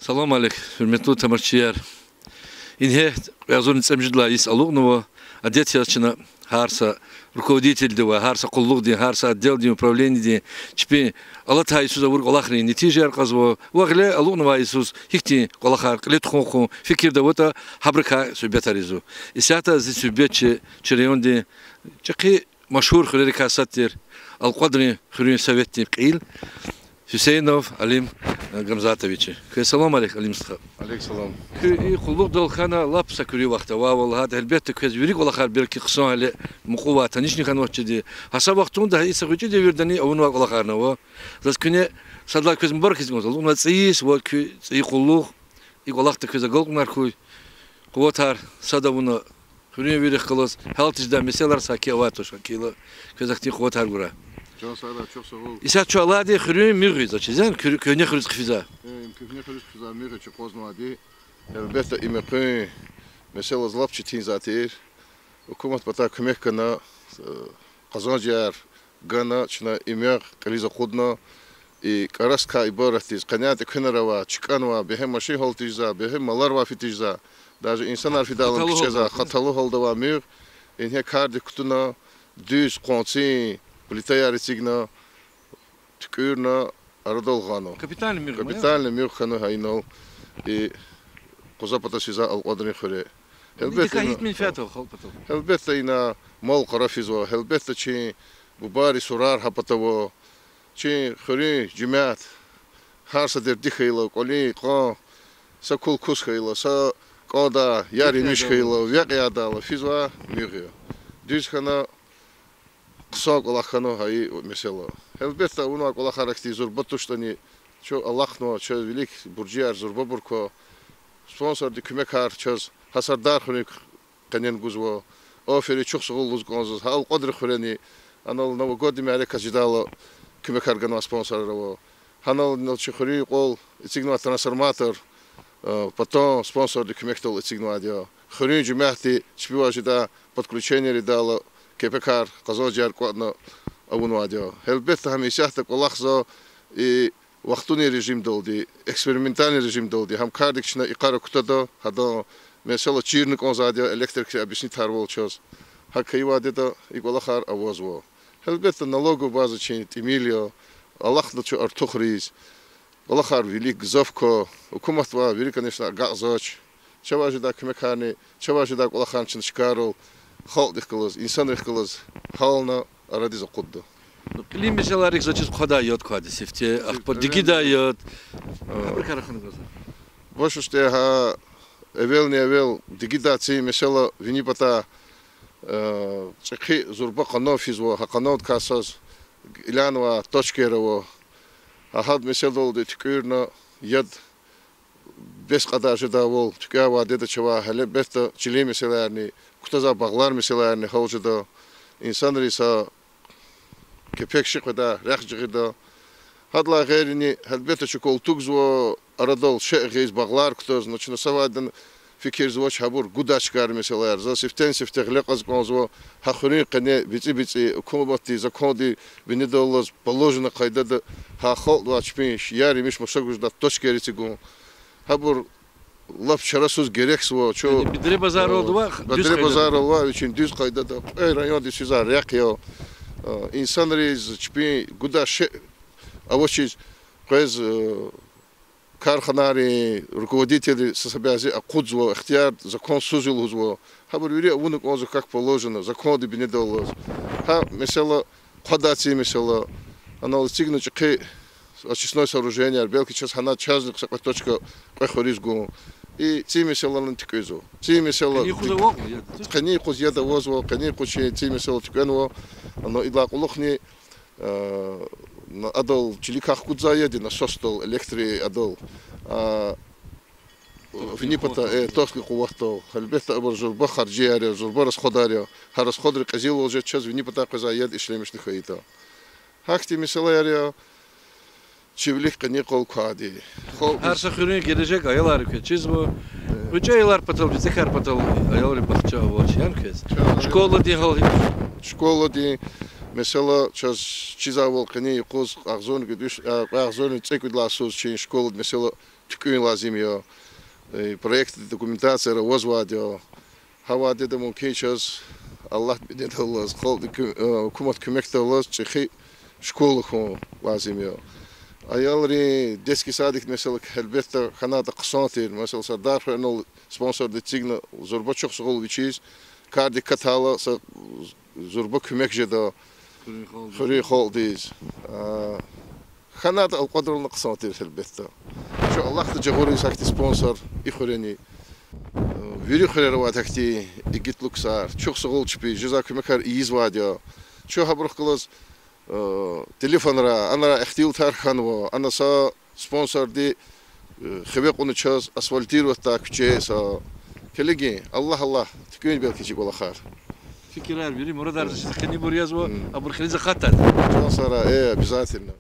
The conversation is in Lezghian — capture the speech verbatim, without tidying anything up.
Салам алейк, гьуьрметлу тамашачияр. Ингье кьве агъзурни цӀемуьжуьд лагьай йис алукьнава. Адет яз чна гьар са руководительдивай, гьар са къуллугъдин, гьар са отделдин, управленидин чпин алатай йисуз авур кӀвалахрин нетижаяр кьазва ва гъиле алукьнавай йисуз гьихьтин кӀвалахар кьиле тухун хьун фикирда аватӀа, гьабурукай суьгьбетар ийизва. Исятда зи суьгьбетчи чи райондин чӀехи машгьур хуьрерикай сад тир, Алкьвадрин хуьруьн советдин кьил Гьуьсейнов Алим Гамзатович. Квез салам алейк, Алим стха. Алейк салам. Куьн и къуллугъдал хьана лап са куьруь вахт авайвал, гьада гьелбетда квез вири кӀвалахар белки хъсан гьеле мукьувай, танишни хьанвачирди. Гьа са вахтунда, гьа и са гъвечӀи девирдани авунвай кӀвалахарни ава. Заз куьне сад лагьай квез мубарак ийиз кӀанзава алукьнавай цӀийи йис ва куь цӀийи къуллугъ. И кӀвалахда квез агалкьунар хьуй, къуватар сад авуна, хуьруьнвийрихъ галаз гьялтиз жедай месэлаяр саки авай туш, гьакӀ хьайила квез ахьтин къуватар гурай. Чан сагърай, чухсагъул. Исятда чун алайди хуьруьн Муьгъиз, ачиз яни, куь-, куьгьне хуьруьз хъфизвай. Э, им куьгьне хуьруьз хъфизвай Муьгъи чи акъвазнавайди. Гьелбетда, им экуьн месэла лап четинзавай тир. Гьукумат патай куьмек гана, э, къазанжар гана, чна и Муьгъ кьилиз акъудна, и кӀарасдикай ибаратдиз, къенянтӀа экуьнар авай, чкӀанвай, бегьем машин гьалтиз жезвай, бегьем малар ван фитиз жезвай, даже инсанар фидайлани кичӀезвай, хаталу гьалда авай Муьгъ, ингье кардик кутуна, дуьз къванцин плитаяр эцигна, туькӀуьрна, арадал гъана. Капитальный Муьгъ хьана. Капитальный Муьгъ хьана гьа инал, и къуза пата физвай Алкьвадрин хуьре. Гьелбетда, гьикӀ менфят ава халкь патал? Гьелбетда, ина мал-къара физва, гьелбетда, чи бубайрин сурар гьа пата ава, чи хуьруьн жемят, гьар са дерди хьайила, кӀвалин, къан, са кул-кус хьайила, са кӀандай яр-емиш хьайила, векь яйдайла физвай Муьгъ я. Дуьз хьана, хъсан кӀвалах хьана гьа и месэла. Гьелбетда, авунвай кӀвалахар ахьтин зурба туштӀани, чун алахънава, чаз вилик буржияр зурбабур ква. Спонсордин куьмекар чаз гьа Сардар хуьруьн къенен гузва. Аферин, чухсагъул лугьуз кӀанзава заз. Гьа Алкьвадрин хуьрени, анал новогодний мярекат жедайла куьмекар ганвай спонсорар ава. Гьанал, инал чи хуьруьн юкьвал эцигнавай трансформатор, э, патан спонсордин куьмекдал эцигнавайди я. Хуьруьн жемятди чпивай жедай подключениеяр ийидайла кепекар, къазанжар кӀватӀна авунвайди я. Гьелбетда, гьам исятда кӀвалахзава и вахтунин режимдалди, экспериментальный режимдалди, гьам кардик чна йикъара кутада, гьадан месэла чирна кӀанзавайди я, электрикри объяснить авурвал чаз. ГьакӀ хьайивайди я, и кӀвалахар авазва. Гьелбетда, налоговая база чи тӀимил я, алахъда чун артухриз, кӀвалахар вилик гзаф ква, гьукуматдивай вири, конечно, агакьзавач. Чавай жедай куьмекарни, чавай жедай кӀвалахарни чна шкарал халкьдихъ галаз, инсанрихъ галаз гьална арадиз акъудда. Ну, кьилин месэлайрик заз чиз хъвадай яд квайди сифте, ахпа дигидай яд. Абурукай рахана кӀанзава. Башуште гьа эвелни-эвел дигидай цин месэла вини патай, э, чӀехи зурба къанав физва, гьа къанавдикай саз илянавай точкаяр ава. Гьа гьад месэладалди туькӀуьрна, яд бес кьадар жедайвал туькӀуьрнавайди я чавай, гьелбетда, чилин месэлаярни, кутазвай багълар месэлаярни гьал жеда. Инсанриз са кепек ши къведай рехъ жагъида. Гьадалай гъейрини, гьелбетда, чукӀал тугзава арадал шей гъиз, багълар кутаз, но чна са вадни фикирзавач гьабур гудай чкайрин месэлаяр. Заз сифтени-сифте гъиле кьаз кӀанзава, гьа хуьруьн къене бицӀи-бицӀи, гьукуматдин закондин бинедаллаз положенный къайдада гьа халкьдивай чпин яр-емиш маса гуз жедай точкаяр эцигун. Гьабур лап чарасуз герекзава, чун, яни бедре базарралди ваъ, дуьз къайдада. Бедре базарралди ваъ, вичин дуьз къайдада, кьве райондиз физвай рехъ я. Э, инсанриз чпин гудай шей авачиз къвез, э, карханайрин руководительри са-са бязи акъудзава, ихтияр законсуз я лугьузва. Гьабур вири авуна кӀанзава как положено, закондин бинедаллаз. Гьа месэла, хъвадай цин месэла, анал эцигна чӀехи очистной сооруженияяр, белки чаз гьана чазни са кьве точка кьве хуьруьз гун. И цин месэлани туькӀуьрзава. Цин месэла. Къенин юкъуз авай яд. Къенин юкъуз яд авазва, къенин юкъуз чи цин месэла туькӀвенва. Анал идалай кьулухъни, э, на-, адал чиликай хкудзавай яд я, насосдал, электри адал. А, вини патай, э, токдин къуватдал. Гьелбетда, абур зурба харжияр я, зурба расходар я. Гьа расходрин кьезилвал жеда чаз вини патай къвезвай яд ишлемишна хьайитӀа. Гьахьтин месэлаяр я чи вилик къенин къал квайди. Гьар са хуьруьн гележег аялар квез чизва. ГъвечӀи аялар патал, бицӀекар патал, аялрин бахча авач, яни квез? Школадин гьал гьи? Школадин месэла чаз чизвайвал, къенин юкъуз агъзурни кӀуьд-, а, кьве агъзурни цӀекӀуьд лагьай йисуз чи школадин месэла туькӀуьн лазим я. Э, проектдин документацияяр авазвайди я. Гьа вадеда мумкин чаз, Аллагьдин бедедаллаз, халкьдин куь-, э, гьукуматдин куьмекдаллаз чӀехи школа хьун лазим я. Аялрин детский садик, месела, гьелбетда, хьанайтӀа хъсан тир. Месела, Сардархуьрел спонсорди эцигна, зурба чухсагъул вичиз, кардик катайла, са зурба куьмек жеда хуьруьн халкьдиз. А, хьанайтӀа элкъведрални хъсан тир, гьелбетда. Чун Аллагьдиз жагъуриз гьахьтин спонсор и хуьрени, вири хуьрера авайди гьахьтин игитлу ксар. Чухсагъул чпиз, жезвай куьмекар ийизвайди я. Чун гьабурухъ галаз, э, телефонра, анра ихтилатар хьанва, ана са спонсорди, э, хиве кьуна чаз асфальтировать ийидай куьче са. Килигин, Аллагь, Аллагь, туькӀуьн, белки, чи кӀвалахар. Фикирар, вири мурадар за чиз къенибур язва, абур килигиз акъатда. Чан сагърай, э, обязательно.